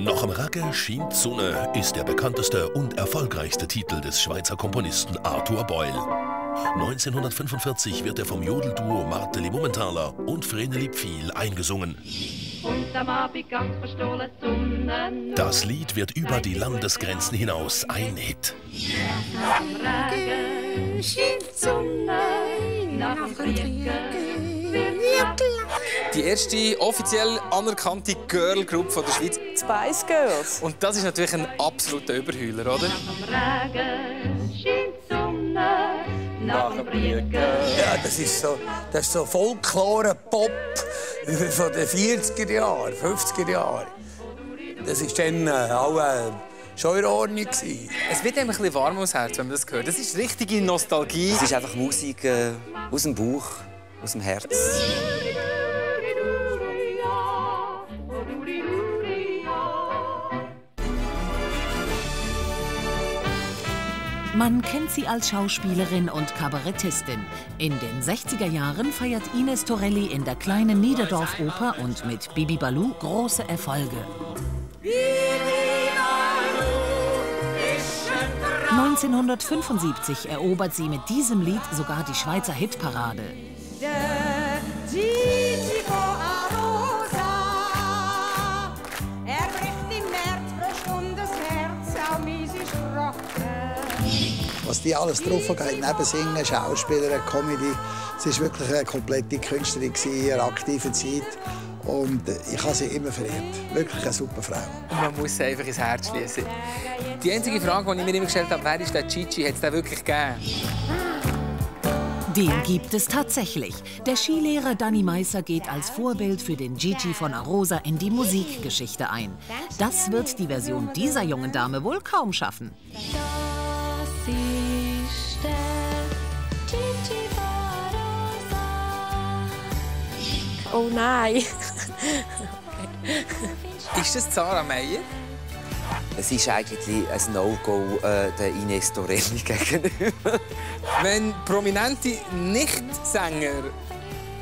Nach dem Regen scheint die Sonne ist der bekannteste und erfolgreichste Titel des Schweizer Komponisten Arthur Boyle. 1945 wird er vom Jodelduo Marteli Mumenthaler und Vreneli Pfiel eingesungen. Das Lied wird über die Landesgrenzen hinaus ein Hit. Die erste offiziell anerkannte Girl-Group der Schweiz. Spice Girls. Und das ist natürlich ein absoluter Überheuler, oder? Ja, das ist so Folklore-Pop von den 40er Jahren, 50er Jahren. Das war dann auch schon in Ordnung. Es wird einem ein bisschen warm ums Herz, wenn man das hört. Das ist richtige Nostalgie. Es ist einfach Musik aus dem Bauch, aus dem Herz. Man kennt sie als Schauspielerin und Kabarettistin. In den 60er Jahren feiert Ines Torelli in der kleinen Niederdorf-Oper und mit Bibi Balu große Erfolge. 1975 erobert sie mit diesem Lied sogar die Schweizer Hitparade. Was die alles drauf geht, neben Singen, Schauspieler, Comedy. Es war wirklich eine komplette Künstlerin in ihrer aktiven Zeit. Und ich habe sie immer verehrt. Wirklich eine super Frau. Und man muss sie einfach ins Herz schließen. Die einzige Frage, die ich mir immer gestellt habe, wer ist der Gigi? Hat es den wirklich gegeben? Den gibt es tatsächlich. Der Skilehrer Danny Meisser geht als Vorbild für den Gigi von Arosa in die Musikgeschichte ein. Das wird die Version dieser jungen Dame wohl kaum schaffen. Oh nein. Ist das Zara Meyer? Es ist eigentlich ein No-Go der Ines Torelli gegenüber. Wenn prominente Nicht-Sänger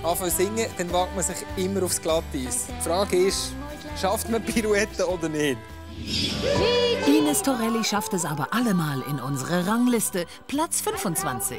anfangen zu singen, dann wagt man sich immer aufs Glatteis. Die Frage ist, schafft man Pirouetten oder nicht? Ines Torelli schafft es aber allemal in unsere Rangliste. Platz 25.